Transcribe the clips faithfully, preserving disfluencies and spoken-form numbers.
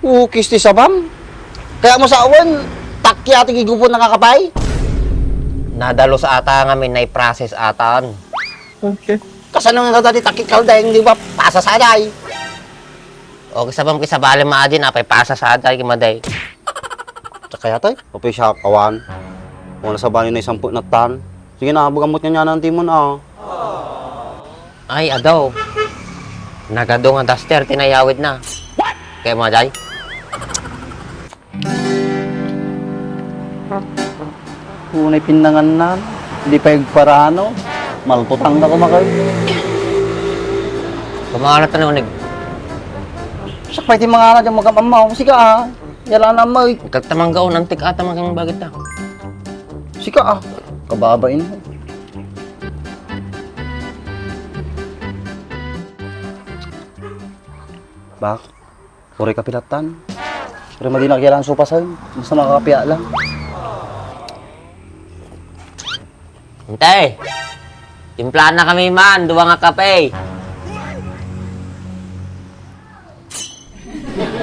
Ukis ti sabam. Kaya mo sa awan, takya ti gigupon na nga kapay? Nadalus ata ngamin, nai-process atan. Okay. Kasano nga dati takit kalda, hindi ba? Pasa saday. Okay, sabam ki sabali maadi, napay pasa saday, ki maday. Kaya tay, apay siya kawan. Kung nasabali na isang put natan. Sige na, bagamot nga niya ng timon, ah. Ay, adaw. Nagadu nga duster, tinayawid na. Kaya mo, Jay? Unay pinangannan, di pa igparano. Malputang ka kumakay. Kumalat na unig. Sakpay ti mga anak, yung magkamamaw. Sige, ah. Yala na, may. Kagtamanggaon, antik ata magang bagit na. Sika, ah. Kababain mo. Bak, uray ka pilatan. Uray madi na kiyalan supasan. Basta makakapiya lang. Ante, timplana kami man, dua nga kape.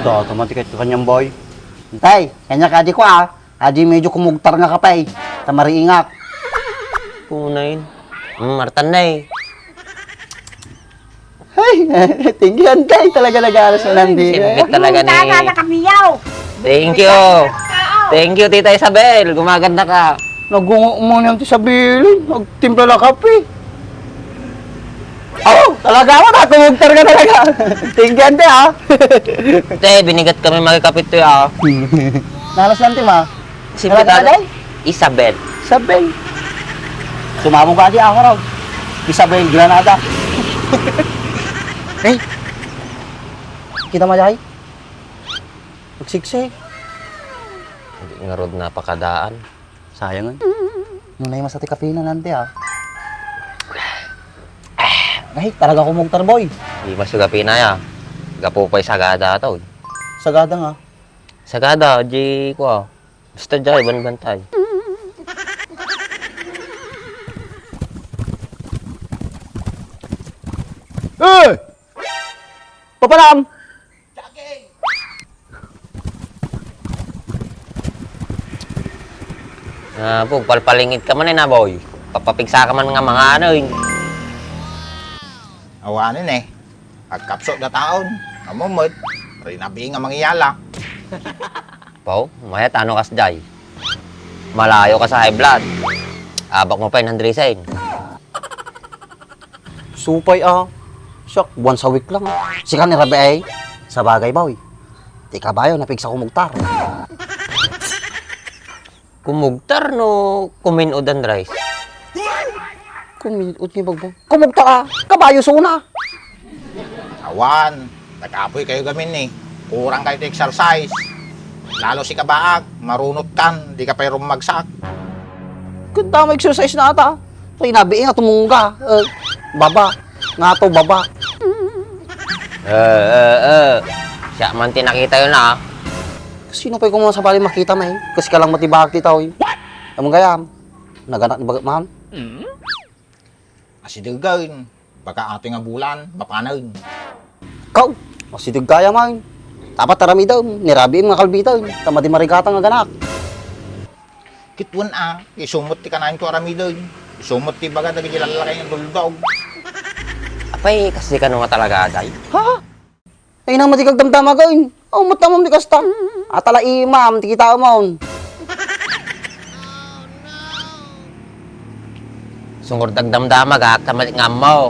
Data, mati kahit kanyang boy. Ante, kanya ka di ko, ah. Adi medyo kumugtar nga kapay, ta mariingak. Punayin. Mm, Martan na eh. Ay, thank you, Antay. Talaga nag-aalas na nandi. Siyempre talaga ni Tama na kami, yaw. Thank you. Thank you, Tita Isabel. Gumaganda ka. Nagungo mo niyang ti Isabel. Nagtimpla na kape. Oh, talaga ako, natumugtar ka talaga. Thank you, ante, ah. Te, binigat kami makikapit to, ah. Nalas lang, Tim, ah. Simple Ano ka, ka, Day? Isabel. Isabel. Sumamo ka di ako, raw. Isabel Granada. Hey. Kita mo, Day? Magsiksik. Hindi nga rod napakadaan. Sayang, eh. Nunay mas ati kape na, nante, ah. Ay, talaga kumugtar, boy. Di mas kape na ya. Gapu pa'y sagada to, eh. Sagada nga. Sagada, di ko, ah. Basta di, banbantay. Eh! Papanam! Ah, pug, palpalingit ka man, eh, na, boy. Papapigsa ka man nga mga ano, eh. Awanen, eh. Agkapsut da taon. Amumut. Rinabi nga mangiyala. Pau, mayat ano kas jay? Malayo ka sa high blood. Abak mo pa yung handresing. Supay, ah. Siak, buwan sa week lang. Sika ni Rabi ay. Sa bagay, boy. Ti kabayo, napigsa kumugtar. Kumugtar no kumin-od and rice? Kumin-od ni Bagbang. Kumugtar, ah. Kabayo, suna. Awan. Nag-apoy kayo gamin ni. Kurang kayo ti exercise. Lalo si kabaak, marunot kan, di ka pay rumagsak. Kanta mo exercise na ata. Rinabi nga tumungga. Eh, baba. Nga to, baba. Eh, eh, eh. Siya man ti nakita yun, ah. Sino pa'y kung sa bali makita, may? Kasi ka lang matibahag ti tao, eh. Among gayam. Naganak ni bagat man. Asidegen. Baka ati nga bulan, mapanen. Kaw, asideg kaya man. Dapat aramidem, ni Rabi nga kalbiten, ta madi marigatan nga ganak. Kituen a, isumot ti kanayon ko aramiden. Isumot ti baga dagiti lallakay nga duldog. Apay, kasi ka nga talaga, day? Ha? Ay, nang madi kagdamdama gayon. Aw, matamam ti kasta. Atala imam, ti kita umon. Sungor dagdamdama, gak, ta madi nga ammo.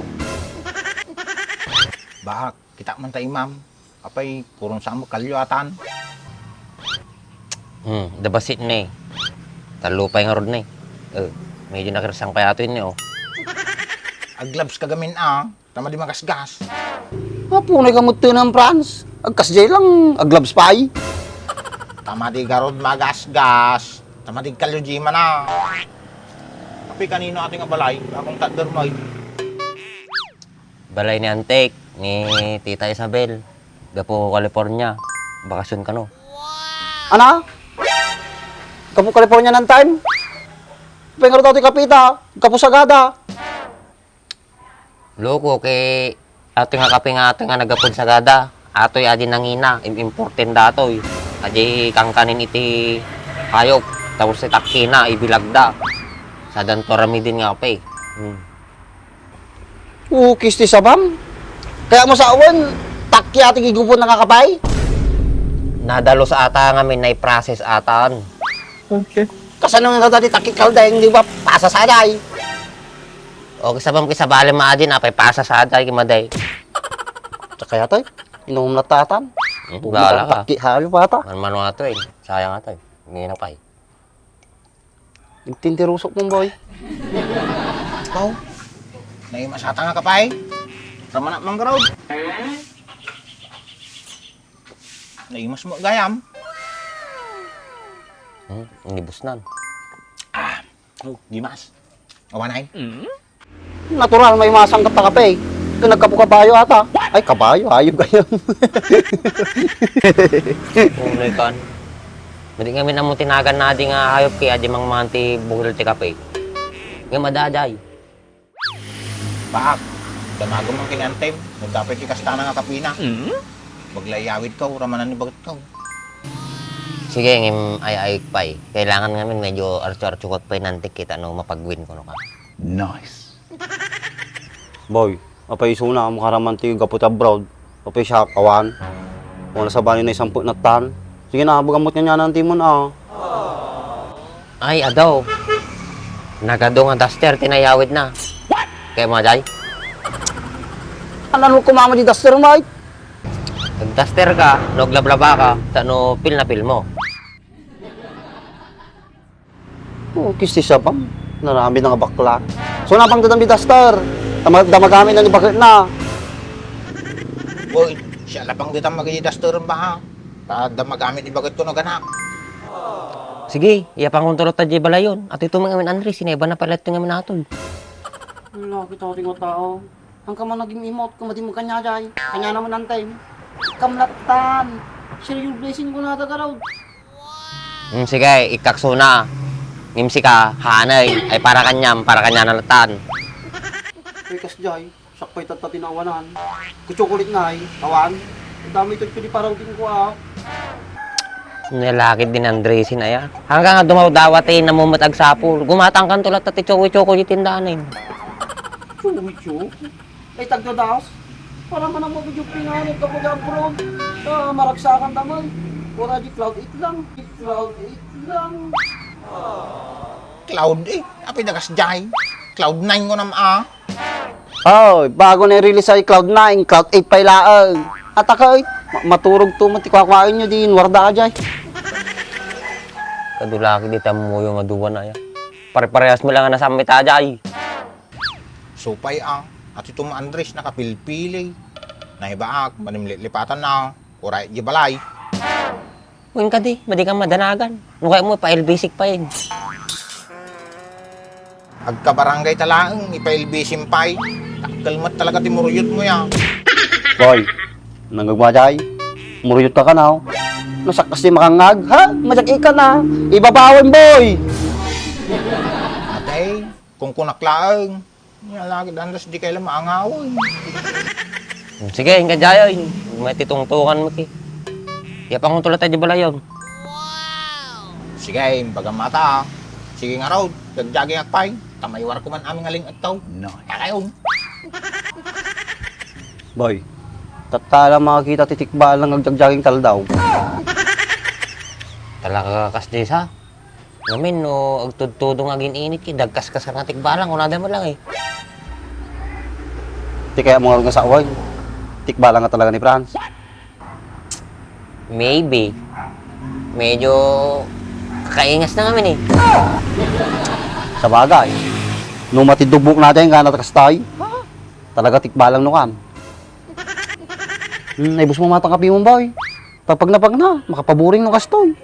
Bahak, kita man ta imam. Apay, puron sa mo kalyo atan. Hmm, dabasit ni. Talupay nga rod ni. Eh, medyo nakirsang pa yato yun ni, oh. Aglabs ka gamin, ah. Ta madi magasgas. Apo, nay kamutten ang France. Agkasdiay lang, aglabs pay. Ta madi garod magasgas. Ta madi kalyo di man, ah. Apay kanino ati nga balay? Akong tatder mo, eh. Balay ni Antik, ni Tita Isabel. Gapu California. Bakasyon kano. Ana? Gapu California nan time? Pengaro tao ti kapita. Gapu Sagada. Loko, kay ati nga kape nga ati nga nagapod Sagada. Atoy adi nangina, im-importen datoy. Adi kangkanin iti hayop, tapos ti takkina, ibilagda. Sadanto ramiden nga kape. Hmm. Ukis ti sabam. Kaya mo sa awan, takki ati gigupon na nga kapay? Nadalus ata ngamin, nai-process atan. Okay. Kasano nga dati takki kalda, hindi ba pasa saday? Okay, sabam ki sabali maadi, napay pasa saday, kimaday. Kaya tayo, inom na tatan. Hmm, bahala ka. Takki hayo pata. Man-, mano ato eh. Sayang ato eh. Ngayon na pa eh. Nagtintirusok mo, boy. Pao, naimas ata nga kapay. Ramanak manggarod. Naimas mo gayam. Hmm, inibusnan. Ah, oh, gimas. Awanay. Natural, may masang ka pa kape. Kung nagkapu-kabayo ata. Ay, kabayo, hayop kayo. Unay kan. Madi ngamin amo tinagan na adi nga hayop kaya di mang mangan ti buhil ti kape. Nga madajay. Baak, damagem man kinantem. Nagdapay ti kastana nga kapina. Baglayawid ka, uramanan ni baget ka. Sige, ngem ay-ayek pay. Kailangan ngamin medyo artsu-artsukak pay nantik kita no mapagwin kuno ka. Nice. Boy, apay isuna, makaraman ti gapu ti abroad. Apay siya, awan. Wala sabali na isang put natan. Sige na, bagamot nga niya nantimon, ah. Ay, adaw. Nagadu nga duster, tinayawid na. Kaya mo, Jay? Ano, ano kumama di duster, Mike? Nag-duster ka, naglablaba ka, sa ano, feel na feel mo. Oh, kisti siya pang narami na nga bakla. So, napang dadam di duster. Tama, damagami na ni bakit na. Uy, siya lapang di tamag di duster ba ha? Ta damagami di bakit ko no ganak. Sige, iya panguntulot ta di balayon. At ito mga Andres, sineba na palit nga minatod. Wala, kita ko tao. Ang ka man naging imot, kung madi mo kanya, jay. Kanya naman ang time. Kamlatan. Share your blessing ko na, Tagarod. Hmm, sige, ikaksuna. Ngimsi ka, hanay. Ay para kanyam, para kanya nalatan. Ay, kas, jay. Sakpay tatta tinawanan. Ku chocolate na, ay. Awan. Ang dami ito, ito di parang tingko, ah. Nalakit din ang dressing, aya. Hanggang nga dumawdawa, ti namumat agsapul. Gumatang kan tulat, ti choco-choco, di tindahan, eh. Choco-choco? Ay, tagdadas. Para man ang mabidyo pinganit ka pag-abroad. Ah, maragsakan taman. Wala di cloud eight lang. Di cloud eight lang. Cloud eight? Apay dagas jay? Cloud nine ko nam, ah. Oh, bago na i-release ay cloud nine, cloud eight pay laeng. At ako, eh, ma-, maturog to, matikwakwaan nyo din, warda ka jay. Kadulaki di tamuyo nga duwa na ya. Pare-parehas mo lang nga nasamit a jay. Supay a, at ito mo Andres nakapilpili. Naibaak, manimlitlipatan na, uray di balay. Wen kadi, madi ka madanagan. No kaya mo, pa-L B C pay. Agkabarangay ta laeng, ipa-L B C pay. Dakkel met talaga ti muruyot mo ya. Boy, nanggagmajay, muruyot ka kanaw. Nasakkas ti makangag, ha? Majak ika na. Ibabawen, boy! Atay, kung kunak laeng. Nga lagi, dandas, di kayo lang maangawan. Hmm, sige, inka jayo, in. May titungtungan mo, ki. Iya pangutulat tayo di balayon. Sige, baga mata, ah. Sige nga raw, jagjaging akpay. Tamaywar ko man aming aling agtaw. No. Kakayon. Boy, tattala makakita ti tikbalang agjagjaging taldaw. Talaga kas di sa? Ngamin, no, agtudtudong agin-init, ki, dagkaskas nga tikbalang, kunada mo lang, eh. Ti kaya mo nga sawan, tikbalang nga talaga ni Franz? Maybe. Medyo kakaingas na ngamin, eh. Sabagay, no matidubok natin, nga natakastay, talaga tikbalang no kan. Hmm, naibus mo matang kape mo, boy. Pagpagna-pagna, makapaburing no kastoy.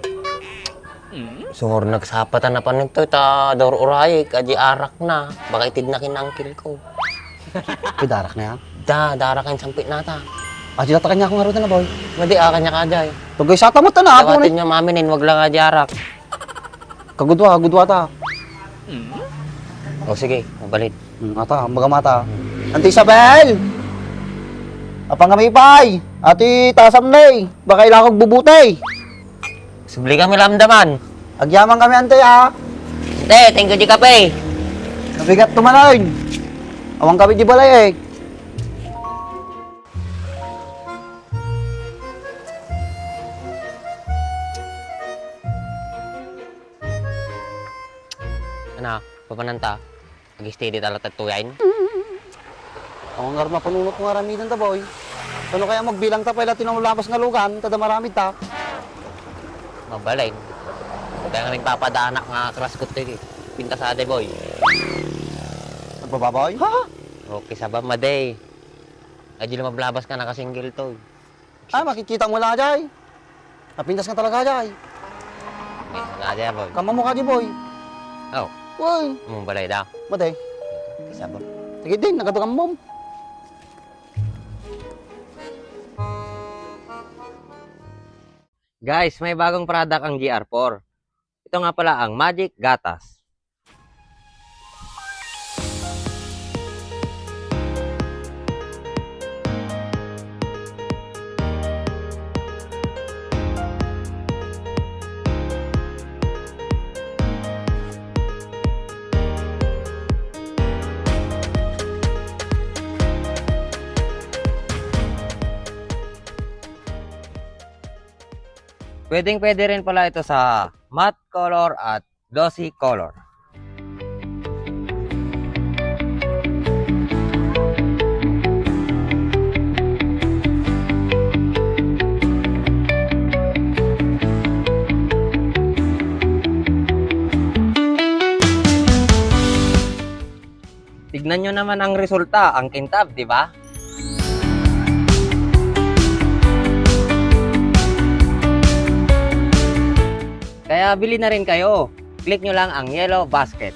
Sumurnog sapatan na panagtoy, ta daw urayek, adi arak na. Baka itid na kin uncle ko. Ay, darak na yan? Da, darak yung sampit nata. Adi lata kanya akong arutan na, boy. Madi, ah, kanya ka, jay. Pagay sa tamot na, ako Dawatin ni. Niya mami, nin, wag lang adi arak. Kagudwa, kagudwa ta. O, sige, mabalin. Hmm, ata, magamata. Auntie Isabel! Apan kami, pay. Ati tasam ne. Baka ilakog bubuti. Subli kami lamdaman. Agyaman kami, ante, a. Ante, thank you di kape. Nabigat tumanan. Awan kami di balay, e. Ano, papananta? Ag-steady talaga tuyan. Awan ngarud mapanunot nga aramidenta, boy. Kano kaya magbilang ta pay la ti naulabas nga lugan, ta adda maramid ta. Mabalin. Kaya nga nagpapadanak nga crush ko ti pintasada, boy. Nagbababoy? Ha? Okay, saba, madi. Ay, di lumablabas ka, nakasingle to. Ah, makikita mo lang, ajay. Napintas nga talaga, ajay. Eh, nga, ajay, boy. Kamam mo kadi, boy. Oh. Uy. Mong balay da. Madi. Isa, boy. Sige din, nagadu kamam. Guys, may bagong product ang G R four. Ito nga pala ang Magic Gatas. Pwedeng-pwede rin pala ito sa matte color at glossy color. Tignan nyo naman ang resulta, ang kintab, di ba? Kaya bili na rin kayo. Click nyo lang ang yellow basket.